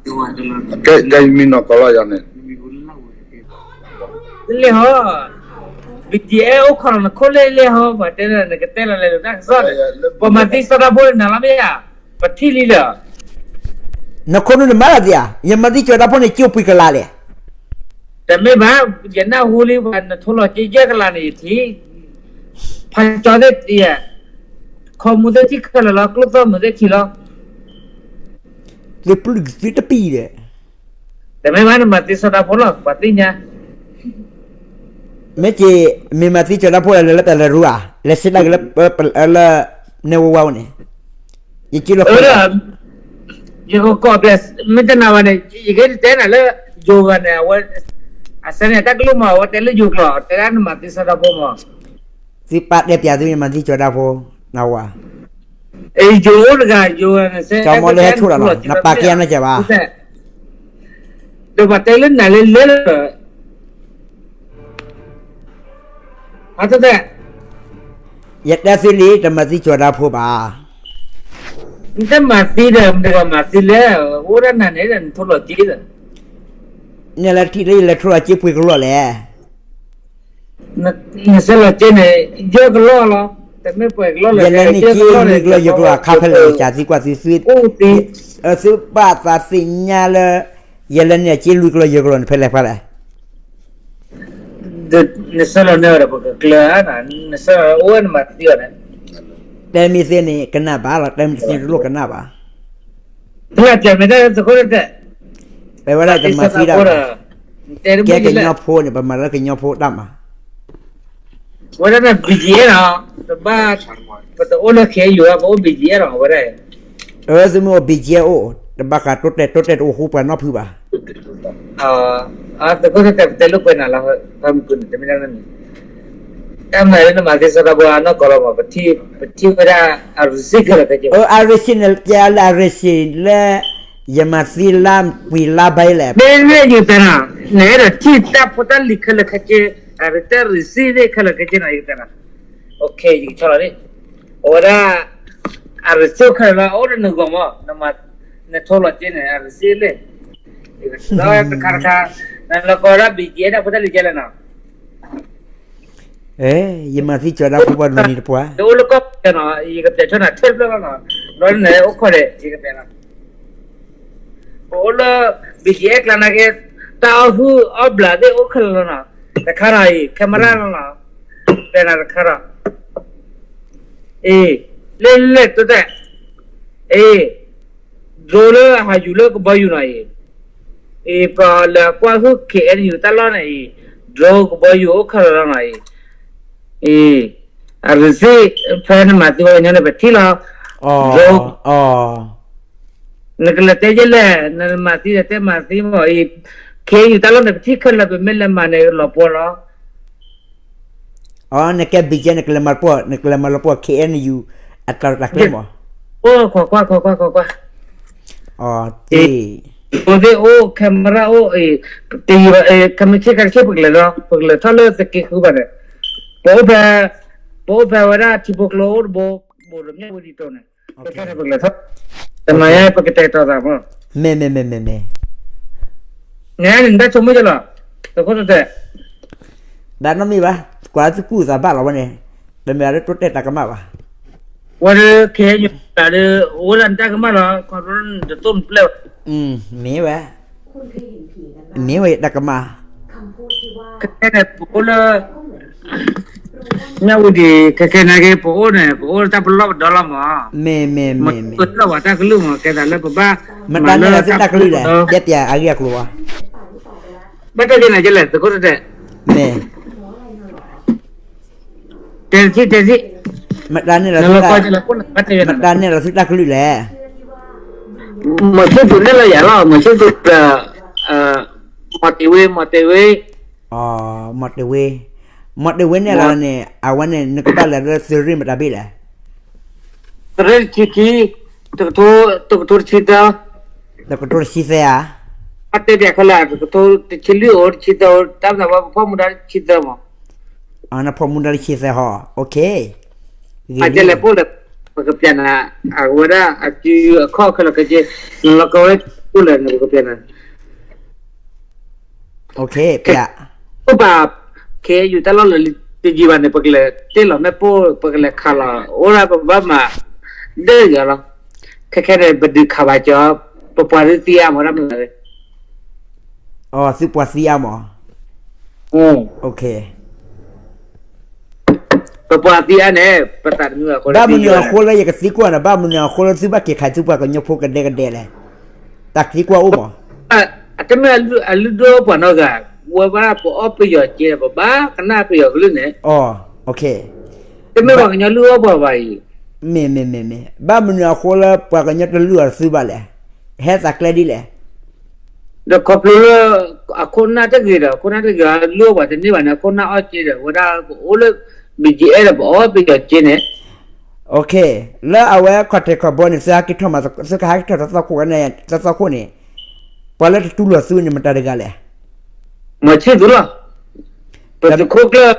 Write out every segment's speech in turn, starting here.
ကဲ ကဲယမံနီၢ်ကီၢ်လီၤယၤန့ၣ် လံဟီ, ဘံၣ်ကၠံၣ်အဲၣ် အိၣ်ခိးလီၤနခိၣ်လၢလံဟီ, ပှၤတဲနကတဲလီၤလဲၤလိာ်တၢ်ကစီၣ်န့ၣ်, ပှၤမၤသံစီၤဒၣ်ဖိနၤလီၤမ့ၢ်ဧါ, ပထံၣ်လံလၢ နခိၣ်နူာ်နမၤလီၤသ့ဧါ, ယမၤသံစီၤဒၣ်ဖိန့ၣ် ကၠိပှံၤကလးလဲၣ်. တမ့ၢ်ဘၣ်, ယနၢ်ဟူလံ ပှၤနထိလီၤက့ယဲၢ်ကလးန့ၣ်ယထံၣ်, ဖးကၠီသ့ၣ်တံၢ်, ခီမူသ့ၣ်ထံၣ်ခဲလၢာ်လီၤ ကျိၣ်သီၣ်မုာ်သ့ၣ်ထံၣ်လီၤ. သုပျုၢ်သုတပံၤဒီး, တမ့ၢ်ဘၣ် နမၤသံစီၤဒၣ်ဖိလီၤ ပှၤသ့ၣ်ညါ မ့ၢ်က့ၤ, မ့ၢ်မၤသံစီၤဒၣ်ဖိလၢလၢပျၢၤလၢရူဧါ, လဲၤစံးတၢ်က့ၤလၢ, လၢ, နဲဝဲဝါဝဲန့ၣ်, ယက့ၤလီၤ, ယကကိးပျဲ, မ့ၢ်တနာ်ဘၣ်န့ၣ် ယကတဲနၤလၢ, ယိၤဂၤန့ၣ် အဝဲ, အစဲန့ၣ် တၢ်ကလိၣ်မး အဝဲတဲလၢယိၤကျိာ် တဲဒၣ်နမၤသံစီၤဒၣ်ဖိမး, သုပၢ်တဲပျးသုမၤသံစီၤဒၣ်ဖိ, နဝၤ ယိၤအိၣ်တဂၤ ယိၤဂၤန့ၣ် ကၠီမီလၢဟဲဆိၣ်လီၤနီၤ နပာ်ကဲနကဲဘၣ် ဒီးပှၤတဲလၢနၤလၢလဲၣ်လၢ, အတဲ, ယတဲသုလံ တမၤသံစီၤဒၣ်ဖိဘၣ်, နတမၤသံဒီး မတဂၤမၤသံလဲၣ်, အိၣ်ဒၣ်နၤန့ၣ်ဒီး နထိလီၤက့ဒီး, န့ၣ်လၢထံၣ်လၢယလဲၤထိလီၤက့ပှ့ၤကလီၢ်လဲၣ် နဆဲးလီၤက့န့ၣ် ယဲၢ်ကလီၢ်လီၤ, တမ့ၢ်ပှဲၤကလီၢ်လဲၣ်, ယဲၢ်ကလီၢ်န့ၣ် ယဲၢ်ကလီၢ်န့ၣ် ယကလီၢ်ခါဖဲလဲၣ် ယကသံကွၢ်သုသု, သုဘၣ်သးသ့ၣ်ညါလၢ, ယဲၢ်လၢန့ၣ်အက့လွံၢ်ကလီၢ်ယဲၢ်ကလီၢ်န့ၣ် ဖဲလဲၣ်ဖဲလဲၣ် နဆဲးလီၤန့ၢ်ဝဲဒီးပကကျၢၤ, နဆဲးလီၤအိၣ်ဝဲနမၤသံအီၤန့ၣ်, တဲမ့ၢ်သ့န့ၣ် ကနၣ်ဘၣ်လီၤ, တဲမ့ၢ်တသ့တလိၣ်ကနၣ်ဘၣ်, ဖဲလဲၣ်တဲမ့ၢ်တၢ်သကိးတတဲ, ပဝဲဒၣ်တမၤသံဒၣ်ဘၣ်, ကဲကညီဖိန့ၣ် ပမၤလၢကညီဖိတၢ်မၤ ဝဲဒၣ်န့ၣ် ဘံၣ်ကၠံၣ်အဲၣ်နီၤ, ပဘၣ်, ပတအိၣ်လၢခဲအံၤယိၤ ပအိၣ်ဘံၣ်ကၠံၣ်အဲၣ်နီၤ ဝဲဒၣ်, အၢ သုမ့ၢ်အိၣ်ဘံၣ်ကၠံၣ်အဲၣ်အိၣ်, တဘၣ်ဃးတိတဲာ် တိတဲာ်တအိၣ်ဃူပှၤနီတဖုဘၣ်, သကိးတတဲ ပတဲလိာ်ကွဲနၤလီၤ, တမ့ၢ်တၢ်န့ၣ်, တၢ်မၤလၢနမၤသံစီၤဒၣ်ဖိအနီၢ်ကီၢ်လီၤမး, ပထံၣ်ဝဲဒၣ်အရစ့ခဲလၢာ်ခဲဆ့, အရစ့န့ၣ် ကဲလၢအရစ့လၢ, ယမၤသံလါပှံၤလါဘဲလဲၣ်, မ့ၢ်ယတဲနၤ, နအဲၣ်ဒိးထံၣ်တၢ်ဖိတၢ်လံၤခဲလၢာ်ခဲဆ့, အရစ့ခဲလၢာ်ခဲဆ့နီၤ ယကတဲနၤ, ယကဆီလီၤန့ၣ်, အဝဲဒၣ်, အရစ့ခဲလၢာ်လီၤ အိၣ်ဒီးနဂီၢ်မး, နထိလီၤက့န့ၣ် အရစ့လဲၣ်, တခါတခါ, နလီၤကီဝဲဒၣ်ဘံၣ်ကၠံၣ်အဲၣ်ဒၣ်ဖိတၢ်လံၤကဲလဲၣ်နီၤ ယမၤသံစီၤဒၣ်ဖိပှၤမနုၤတပှၢ်, တအိၣ်လၢကီၢ်နီၤ, ယကတဲာ်ထီၣ်နၤထဲတဖျၢၣ်လီၤနီၤ, ဘျီန့ၣ်အိၣ်ခိးဒီး ယကတဲနၤ, ပအိၣ်လၢ, ဘံၣ်ကၠံၣ်အဲၣ်ကျါနာ်က့, တၢ်အီၣ်ဟုၣ်အီၣ်ဘျးသ့ၣ်အိၣ်ခဲလၢာ်လီၤနီၤ, တခါဒီးအံၤ camera လီၤနီၤ, တဲနၤတခါဒီး, အ့, လဲၣ်လဲၣ်တတဲ, အ့ drone လၢအဟးယူၤလၢကဘီယူၤနီၤအံၤ, အ့ ပှၤလဲၤကွၢ်ဟုၣ် K N U တၢ်လီၢ်န့ၣ်အံၤ, drone ကဘီယူၤအိၣ်ခဲလၢာ်လီၤနီၤအံၤ, အံၤ, အရစ့, ဖဲနမၤသံဝဲညီန့ၣ် ပထံၣ်လီၤ, drone, နကလဲၤတဲယဲလဲၣ်, နမၤသံဒီးတဲမၤသံမ့ၢ်အံၤ, K N U တၢ်လီၢ်န့ၣ် ပထံၣ်ခဲလၢာ် ပမ့ၢ်လဲၤမၤန့ၣ်လီၤပှီၢ်လီၤ အ နကဲ ဘံၣ်ကၠံၣ် နကလဲၤမၤလီၤပှီၢ် နကလဲၤမၤလီၤပှီၢ် K N U အတၢ်ရဲၣ်တၢ်ကျဲၤမး, အိၣ်ခိးကွၢ် ခိးကွၢ် ခိးကွၢ်, အ ဒ်သိးသ့ၣ်အိၣ် camera အိၣ်, တယံာ်ဘၣ်, ခဲမုၢ်ဆ့ၣ်ခဲဆ့ၣ် ပကလဲၤထီၣ်, ပကလဲၤထီၣ်လၢသုးက့ဃုဘၣ်န့ၣ်, ပအိၣ်ဖဲ, ပအိၣ်ဖဲဝဲဒၣ်ထံဖိကျိအိၣ်တဘိ, ဘိးဒီးမၠၣ်ဝတံၤတိၤန့ၣ်, ပကလဲၤထီၣ်, တမၤယဲ ပကတဲာ်ကတီၤသးမး, မ့ၢ်မ့ၢ်မ့ၢ်မ့ၢ်မ့ၢ်, နတၢ်ဆိကမိၣ်ယဲလီၤ, တခိၣ်တတဲာ် ဘၣ်နီတမံၤဘၣ်, ကွၢ်သုကူၣ်သးဘၣ်လီၤဝဲန့ၣ်, တမ့ၢ်လၢတိတဲာ်တၢ်ကမၣ်ဘၣ်, ဝဲဒၣ် ခဲအံၤ တၢ်ဒီး အိၣ်ဝဲဒၣ်နတၢ်ကမၣ်လီၤ, ခီဖျိနတသိၣ်နပျဲၢ်ဘၣ်, မ့ၢ်ဝဲ, မ့ၢ်ဝဲတၢ်ကမၣ်, ခဲခဲန့ၣ် ပအိၣ်လၢ မၠၣ်ဝတံၤ ခဲခဲနာ်က့ ပအိၣ်န့ၣ် ပအိၣ်လၢတၢ်ပလီၢ်ပဒီလီၤမး, မ့ၢ်မ့ၢ်မ့ၢ်မ့ၢ်, မၤလၢပတၢ်ကလုၢ်မး ကဲသးလၢပဘၣ်, မတၤန့ၢ်လီၤသုတၢ်ကလုၢ်လဲၣ်, တဲပျးအဂ့ၢ်အကျိၤဘၣ်, ဘၣ်တၢ်ကဲနၤကလဲၣ် သကိးတတဲာ်, မ့ၢ်, တဲတထံၣ်တဲတထံၣ်, မတၤန့ၢ်လီၤသုတၢ်ကလုၢ်လဲၣ်, မၤဆူၣ်သူးန့ၢ်လီၤယၤလီၤ မၤဆူၣ်သူး, မီၤတ့ၤဝ့ မီၤတ့ၤဝ့ မီၤတ့ၤဝ့, မီၤတ့ၤဝ့န့ၣ်လီၤန့ၣ် အဝဲန့ၣ် နကဘၣ်လဲၤလၢသုးရ့ၣ်မတၤဘ့ၣ်လဲၣ်, သုးရ့ၣ်တဆံခံ, တကထိတဆံသၢ, တကထိတဆံသၢဧါ, အတဲပျးခဲလၢာ် တကထိတဆံလွံၢ်အိၣ် တဆံသၢအိၣ် တၢ်မနုၤဝဲပဖီၣ်မူဒါတဆံသၢမး, နဖီၣ်မူဒါတဆံသၢဟီ, အလဲၤပိၢ်လဲၣ်, ပကပျးနၤ, အဝဲဒၣ်အစုအခီၣ်ခဲလၢာ်ခဲဆ့, နလီၤကီဝဲ ပကလဲၤဒ်လဲၣ်န့ၣ် ပကပျဲနၤ ခဲ ပၢ် ခဲယူၤတၢ်လီၢ်လၢတယံၤဘၣ်န့ၣ် ပကလဲၤတ့ၢ်လီၤမ့ၣ်ပိၢ် ပကလဲၤခးလီၤ အိၣ်ဒၣ်ပဘၣ်မၤ ဒၢၣ်ယၤလီၤ. ခဲခဲန့ၣ် ပဒုးခးဘၣ်ကၠီ ပပှၤဒုးသံအါမး တၢ်မနုၤလဲၣ်. အသုပှၤသံအါမး. ပပှၤသံအါန့ၣ် ပသးတမုာ်အဃိ ဘၣ်မနုၤအဃိလၢယကသံကွၢ်န့ၣ် ဘၣ်မနုၤအဃိလၢသုဘၣ်က့ၤခးသုပှၤကညီဖိကဒဲကဒဲလဲၣ်. တၢ်သံကွၢ်အိၣ်မး. အတမ့ၢ်အလုၢ်ဒိၣ်ပှၤနီတဂၤ ဝဲဘၣ်ပအီၣ်ပယီၤက့ဒီး ပဘၣ်ကနၣ်ပယီၤကလုၢ်န့ၣ်. တမ့ၢ်ပှၤကညီလုၢ်အီၣ်ပှၤဘၣ်အံၤ. မ့ၢ်မ့ၢ်မ့ၢ်မ့ၢ် ဘၣ်မနုၤအဃိလၢပှၤကညီတလုၢ်အီၤသုဘၣ်လဲၣ်. ဟဲသးကျဲဒ်လဲၣ်. ဒီးခီဖျိလၢ အခိၣ်နၢ်တဂ့ၤဒီး အခိၣ်နၢ်တဂ့ၤ လုၢ်အီၣ်ပှၤတန့ၢ်ဘၣ်န့ၣ် အခိၣ်နၢ်အီၣ်က့ဒီး ဝဲဒၣ်ပအိၣ်လၢ ဘံၣ်ကၠံအဲၣ်ဒီး ပအီၣ်ပယီၤက့န့ၣ်. လၢအဝဲခီၣ်ထံးခီၣ်ဘိန့ၣ် သုဟဲက့ၤထီၣ်မး သုကဟဲက့ၤထီၣ်တသီခိၣ်န့ၣ် တသီခိၣ်န့ၣ် ပှၤလၢတတူၢ်လိာ်သုန့ၣ် မတၤတဂၤလဲၣ်. မီၤဆံၣ်သူလီၤ. ပသုးခိၣ်ကျၢၢ်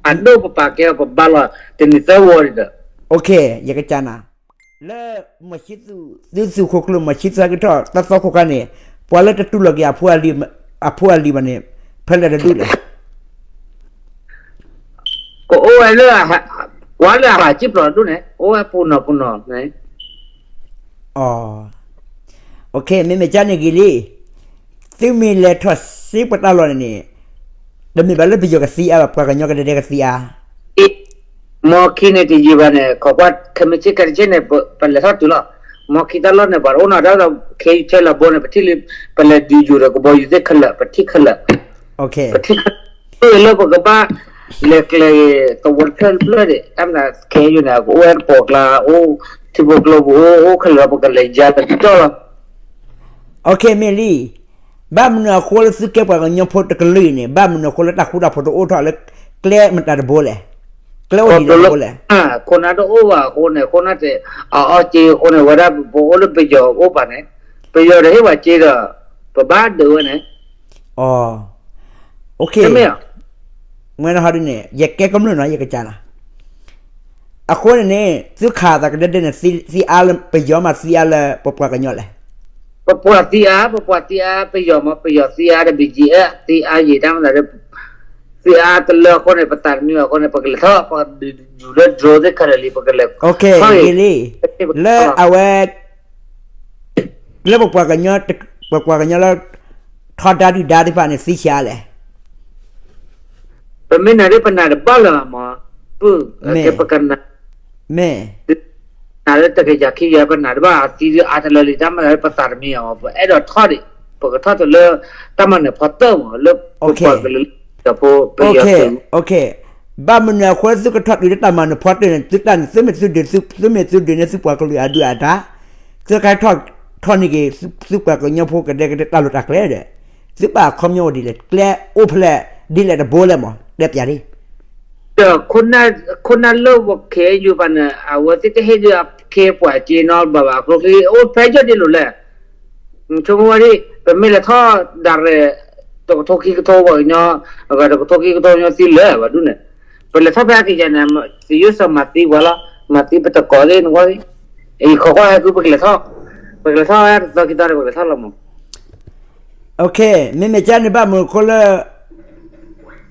အဒိၣ်ပပာ်ကဲအီၤ ပဘါလီၤ တနံၤသၢဝီဒံးဒီး. ယကစၢ်နၤ လၢမီၤဆံၣ်သူ သုသုးခိၣ်ကျၢၢ် မီၤဆံၣ်သူဟဲက့ၤထီၣ်တသီခိၣ်ခါန့ၣ် ပှၤလၢတတူၢ်လိာ်က့ၤ အဖိအလံၤဘၣ်န့ၣ် ဖဲလဲၣ်တဒူၣ်လဲၣ်. ကအိၣ်ဝဲလၢ ကွၢ်လၢအဟးကံၣ်ပျီၤဒိၣ်န့ၣ် အိၣ်ဝဲပူၤနီၤပူၤနီၤန့ၣ်. မ့မ့ၢ်ကန့ၣ်ဂ့ၤလံ. သုမ့ၢ်လဲၤထီၣ်စ့ပတၢ်လီၢ်န့ၣ်န့ၣ် တမ့ၢ်ဘၣ်လၢပယီၤကသံအါဘၣ် ပှၤကညီကဒဲကဒဲကသံအါ. မီၢ်ခံန့ၣ်တယံာ်ဘၣ်န့ၣ် ခိးကွၢ်ခဲမုၢ်ဆ့ၣ်ခဲတဆ့ၣ်န့ၣ် ပလဲၤထီၣ်တုၤလီၤ. မီၢ်ခံတၢ်လီၢ်န့ၣ် ပှၤတအိၣ်နီတဂၤဒီး ခဲအံၤဆဲးလီၤဘိန့ၣ် ပထံၣ်လံ ပလဲၤဒုးယိၤဒီးကဘီယူၤသ့ၣ်ခဲလၢာ် ပထံၣ်ခဲလၢာ်. ပထံၣ်ခဲလၢာ်လၢပကဘၣ် လဲၤကျဲၤသဝီတဖျၢၣ်တဖျၢၣ်န့ၣ် တၢ်မနုၤခဲအံၤန့ၣ် ကအိၣ်ဝဲတပီၤကျါ အိၣ်ထံဖိကျိပူၤ အိၣ်အိၣ်ခဲလၢာ် ပကလဲၤယါလၢတတီၢ်လီၤ. မ့ၢ်လံ. ဘၣ်မနုၤအဃိလၢသုကဲပှၤကညီဖိတကလုာ်အံၤန့ၣ် ဘၣ်မနုၤအဃိလၢတၢ်ဃူတၢ်ဖိးတအိၣ်ထီၣ်လၢ ကျဲမတၤတဘိလဲၣ်. ကျဲအိၣ်ဒ်လဲၣ်တဘိလဲၣ်. ခိၣ်နၢ်တအိၣ်ဘၣ်အဃိန့ၣ် ခိၣ်နၢ်တအီၣ်က့အဃိန့ၣ် ဝဲဒၣ်ပအိၣ်လၢပယီၤအိၣ်ဘၣ်န့ၣ် ပယီၤတဟ့ၣ်ပှၤက့ဒီး ပဘၣ်ဒုးဝဲန့ၣ်. မ့ၢ်ဟီဒ်န့ၣ် ယကဲကမျၢၢ်နီၤ ယကစၢ်နီၤ. အဃိန့ၣ်န့ၣ် သုခးသးကဒဲဒဲန့ၣ် သံအါလၢပယီၤမး သံအါလၢပပှၤကညီလဲၣ်. ပပှၤသံအါ ပပှၤသံအါ ပယီၤမး ပယီၤသံအါဒီး ဘံၣ်ကၠံအဲၣ် သံအါယံာ်တၢ်မနုၤ သံအါတလၢအဃိန့ၣ် ပသးတမုာ်အဃိန့ၣ် ပကလဲၤထီၣ် ပကဒုးယူၤလၢ drone သ့ၣ်ခဲလၢာ်လံ ပကလဲၤထီၣ်ဂ့ၤလံ. လၢအဝဲ လၢပပှၤကညီ ပပှၤကညီလၢ ထီဒါဒုၣ်ဒါသ့ၣ်တဖၣ်န့ၣ် သံဆံးအါလဲၣ်. ပမ့ၢ်နာ်ဒ်ပနာ်တဘၣ်လၢၤဘၣ်မး ပုၢ် မ့ၢ် ပကနာ် မ့ၢ် နာ်လၢတကယၤခံကယၤ ပနာ်တဘၣ် အသံဒုးအါတလၢလံ တၢ်မၤလၢပသးတမံၤအီၤ ပအဲၣ်ဒိးထီၣ်ဒံး ပကထီၣ်တုၤလၢ တၢ်မၤနၢၤဖီတၢၣ်မး လၢပပှၤကလုာ်လၢ ဖိပယီၤသုး ဘၣ်မနုၤအဃိသုကထီၣ်တုၤလၢတၢ်မၤနၢၤဖီတၢၣ်န့ၣ် သုတၢ်န့ၣ် သုမ့ၢ်သုဒုး သုမ့ၢ်သုဒုးန့ၢ်သုပှၤကလုာ်အဒုၣ်အဒါ သုကထီၣ်ထီၣ်န့ၢ်က့ၤ သုပှၤကညီဖိကဒဲကဒဲတၢ်လိၤတၢ်ကျဲဒီး သုပာ်ခီပညီအိၣ်ဒ်လဲၣ် ကျဲအိၣ်ဖဲလဲၣ်ဒ်လဲၣ်တဘိလဲၣ်မး တဲပျးဒ် ဒီး ခိၣ်နၢ်လၢပခဲအံၤယိၤဘၣ်န့ၣ် အဝဲသ့ၣ်တဟ့ၣ်ဒုးအခဲပှၤက့နီတဘျီဘၣ် အကျိချံအိၣ်ဖဲယီၢ်ဒ်လိၤလဲၣ်. ဆိကမိၣ်ဝဲဒ် ပမ့ၢ်လဲၤထီၣ်ဒၣ်ရဲၣ် တကထိခံကထိပှၤကညီ အဂၤတကထိခံကထိညီသံလၢာ်ဘၣ်ဒ်န့ၣ် ပလဲၤထီၣ်ဖဲအကယၤန့ၣ် သယိၣ်စၢၤမၤသံပှၤလီၤ မၤသံပတကိးသ့ၣ်နကွၢ်သ့ၣ် အံၤခိးကွၢ်ဟဲကုပကလဲၤထီၣ် ပကလဲၤထီၣ်ဝဲတသီခံသီန့ၣ် ပကလဲၤထီၣ်လီၤမး မ့မ့ၢ်ကန့ၣ်ဘၣ်မနုၤအဃိလၢ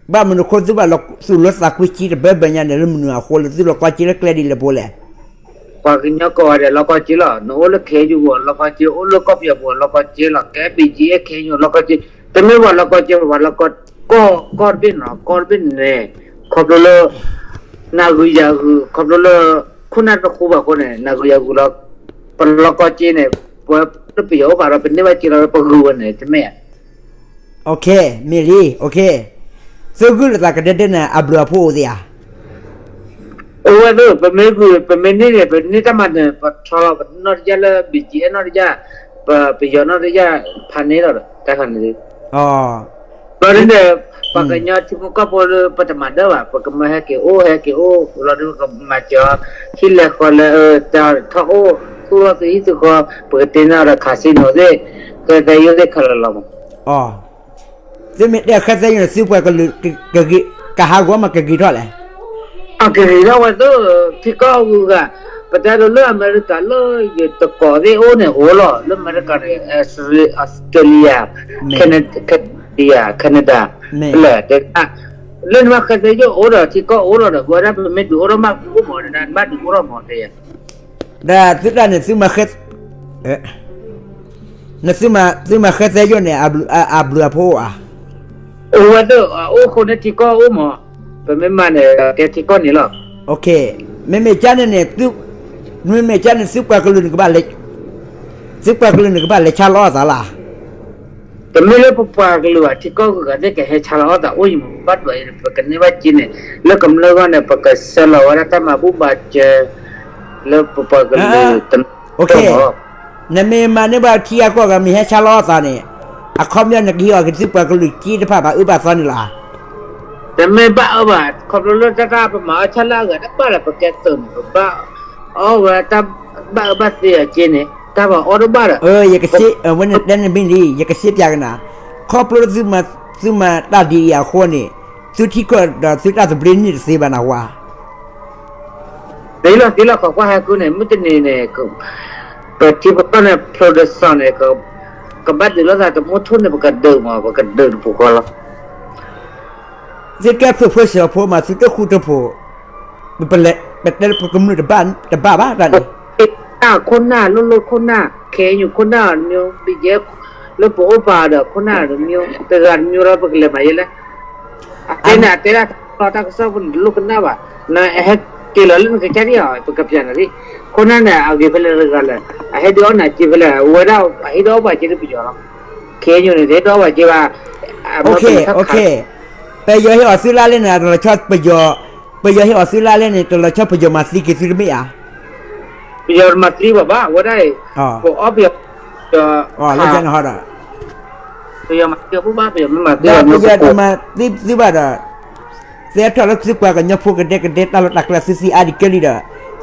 ဘၣ်မနုၤအဃိသုဘၣ်လီၤသူၣ်လၢသးကွံစ့တဘၢဘၢညါန့ၣ် လၢမနုၤအဃိလၢသုလီၤကီက့လၢကျဲဒ်လဲၣ်ဘိလဲၣ်. ပှၤကညီကိးဂၤဒဲးလီၤကီက့လီၤ နအိၣ်လၢခဲအံၤယိၤလီၤကီက့ အိၣ်လၢကီၢ်ပယီၤပူၤလီၤကီက့လီၤ ကဲဘံၣ်ကၠံအဲၣ်ခဲအံၤယိၤလီၤကီက့ တမ့ၢ်ပှၤလီၤကီက့ ပှၤလီၤကီကီၢ်တဘ့ၣ်နီၤ ကီၢ်တဘ့ၣ်န့ၣ် ခီဖျိလၢ နၢ်ဂုၤယၢ်ဂုၤ ခီဖျိလၢ ခိၣ်နၢ်တဃူဘၣ်အဃိန့ၣ် နၢ်ဂုၤယၢ်ဂုၤလီၤ ပလီၤကီက့န့ၣ် ပဝဲလၢပယီၤအိၣ်ဘၣ်ဒီး ပန့ၢ်ဘၣ်က့လီၤ ပဂုၤဝဲန့ၣ် တမ့ၢ်ဧါ. မ့ၢ်လံ သုဂုာ်လိာ်သးကဒဲဒဲန့ၣ် အဘျုးအဖှိၣ်အိၣ်သ့ဧါ. အိၣ်ဝဲသ့ၣ် ပမ့ၢ်ဂုာ် ပမ့ၢ်န့ၢ်န့ၣ် ပန့ၢ်တၢ်မၤနၢၤ ပထီလီၤ ပနီၢ်တယၢ်လၢ ဘံၣ်ကၠံအဲၣ်နီၢ်တယၢ် ပပယီၤနီၢ်တယၢ် ဖးန့ၢ်လီၤဒီး တၢ်ခါန့ၣ် ဘျီဒ်န့ၣ် ပှၤကညီထံဖိကီၢ်ဖိလၢပတမၤဒၣ်ဘၣ် ပကမၢဟဲက့ၤအိၣ်ဟဲက့ၤအိၣ် လီၤဒ်ပကမၤစၢၤ ဟံၣ်လဲၤဃီလဲၤ တၢ်ထီၣ်အိၣ် သူၣ်လီၤသုးဟံၣ်သုးဃီ ပကတ့န့ၢ်ဒီး casino သ့ၣ် ဃဲသဲယိၣ်သ့ၣ်ခဲလၢာ်လီၤမး. သုမ့ၢ်တဲဃဲသဲယိၣ်န့ၣ် သုပှၤကလုာ် ကဟးဂီၤမးကဂ့ၤထီၣ်လဲၣ်. အကဂ့ၤထီၣ်ဝဲသ့ၣ် ထံကီၢ်ဂုၤဂၤ ပတဲဒိးလၢအမဲရကၤလၢယတကိးသ့ၣ်အိၣ်န့ၣ်အိၣ်လီၤ, လၢအမဲရကၤန့ၣ် Australia, Canada, Canada, လၢနဘၣ်ဃဲသဲယိၣ်အိၣ်ဒီးထံကီၢ်အိၣ်လီၤဒီး ပဝဲဒၣ်ပမ့ၢ်ဒုးအိၣ်ထီၣ်မး ပအိၣ်မး နဘၣ်ဒုးအိၣ်ထီၣ်မးတဲယၤ, ဒီးသုတၢ်န့ၣ် သုမၤဃဲ သုမၤဃဲသဲယိၣ်န့ၣ် အဘျုးအဖှိၣ်ဧါ, အိၣ်ဝဲဒၣ် အိၣ်ဃိန့ၣ်ထံကီၢ်အိၣ်မး, ပမ့ၢ်မၤန့ၣ် ကဲထံကီၢ်န့ၣ်လီၤ. မ့မ့ၢ်ကန့ၣ်န့ၣ်, မ့မ့ၢ်ကန့ၣ် သုပှၤကလုာ်နကဘၣ်လဲၤ, သုပှၤကလုာ်နကဘၣ်လဲၤဆါလီၤအီၣ်သးလၢ် တမ့ၢ်လၢပပှၤကလုာ်ဘၣ် ထံကီၢ်ဂုၤဂၤသ့ၣ်ကဟဲဆါလီၤအီၣ်သးအိၣ်အံၤမး ပဘၣ်ဒွးအံၤန့ၣ် ပကန့ၢ်ဘၣ်က့န့ၣ် လၢကမျၢၢ်ဂီၢ်န့ၣ် ပကဆှၢလီၤဝဲဒၣ်တၢ်မၤဘူၣ်မၤစၢၤ လၢပပှၤကလုာ်တနီၤ နမ့ၢ်မၤန့ၢ်ဘၣ်ထံဂၤကီၢ်ဂၤ မ့ၢ်ဟဲဆါလီၤအီၣ်သးန့ၣ် အခီပညီနကဟ့ၣ်အီၤက့ၤသုပှၤကလုာ်က့တဖၣ်ဘၣ်အၢဘၣ်သီန့ၣ်လီၤဧါ. တမ့ၢ်ဘၣ်အၢဘၣ်, ခီဖျိလၢတၢ်တၢ်ပမၤအီၣ်ဆၣ်လၢအဂၤတဘၣ်ဒီး ပကဲသုးန့ၣ် ပဘၣ်အီၣ်ဝဲတၢ်ဘၣ်အၢဘၣ်သီအီၤက့န့ၣ် တၢ်ပှၤအီၣ်တဘၣ်ဒီး ယကစ့, ဝဲန့ၣ်တဲန့ၣ်မ့ၢ်လံ, ယကစ့ပၠးကနၤ, ခီဖျိသုမၤတၢ်ဒ်အံၤအဃိန့ၣ် သုထံကီၢ်ဒီးသုတၢ်သဘျ့န့ၢ်တသ့ဘၣ်နၢ်ဟူဧါ. သ့လီၤသ့လီၤ ခိးကွၢ်ဟဲကုန့ၣ် မုၢ်တနံၤန့ၣ် ပထံပကီၢ်န့ၣ် ဖျိးဒီးစီၤန့ၣ် ကဘၣ်ဒုးလိာ်သးတမူထိၣ်န့ၣ် ပကဒုးမး ပကဒုးတပူၤဃီလီၤ. သုကဲဖုးဖိစၢၤဖိမး သုတဃူတဖိး, ပတဲပကမျၢၢ်တဘၣ်, တဘၣ်ဘၣ်တၢ်န့ၣ် ခိၣ်နၢ် လိၣ်လိၣ်ခိၣ်နၢ် ခဲအံၤညိးခိၣ်နၢ်တမံၤ ဘံယဲ လၢပအိၣ်ပာ်ဒီးခိၣ်နၢ်တမံၤ တဂၤတမံၤဒီးပကလဲၤမၤယဲလဲၣ်. အတဲန့ၣ် အတဲဒၣ်တၢ်ကစီၣ်ဖိန့ၣ် တလိၣ်ကနၣ်ဘၣ်, နဟဲက့ၤလီၤလၢနကစၢ်ဒ်အီၤ ပကပျးနၤဒ်, ခိၣ်နၢ်န့ၣ် အဂ့ၤဖဲလဲၣ်တဂၤလဲၣ်, အဟဲဒုးအီၣ်နၤက့ဖဲလဲၣ်, အဝဲဒၣ်အဟ့ၣ်ဒုးအီၣ်ပှၤက့တပယီၤလီၤ. ခဲအံၤညိးန့ၣ် တဟ့ၣ်ဒုးအီၣ်ပှၤက့ဘၣ်, ပယီၤဟ့ၣ်အီၤသုလါလဲၣ်န့ၣ် တလီၤဆီပယီၤ, ပယီၤဟ့ၣ်အီၤသုလါလဲၣ်န့ၣ် တလီၤဆီပယီၤမၤသံက့ၤသုတမ့ၢ်ဧါ. ပယီၤတမၤသံဘၣ်ဘၣ် အဝဲဒၣ်အံၤ, ပအီၣ်ပယီၤ, လၢကနဟီဒီး, ပယီၤမၤသံဘၣ် ပယီၤမ့ၢ်မၤသံဒီး ပယီၤတမၤသံသုဘၣ်ဒီး, သဲထီၣ်လၢသုပှၤကညီဖိကဒဲကဒဲတၢ်လီၢ်တၢ်ကျဲသုသံအါဒံးကဲလံဒီး,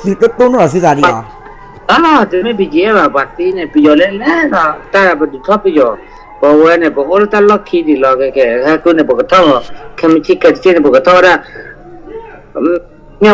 သုတတိၢ်နီၣ်သုသးဒံးအီၤ တမ့ၢ် ဘံယဲ ဘၣ် ပှၤသံန့ၣ် ပယီၤလဲၣ်လဲၣ်ဒီး တၢ်ပဒုးထီၣ်ပယီၤ, ပဝဲန့ၣ် ပအိၣ်လၢတၢ်လီၢ်ခံဒံးလီၤ ခဲခဲ ဟဲကုန့ၣ် ပကထီၣ်, ခဲမုၢ်ဆ့ၣ်ခဲတဆ့ၣ်န့ၣ် ပကထီၣ်ဝဲဒၣ်,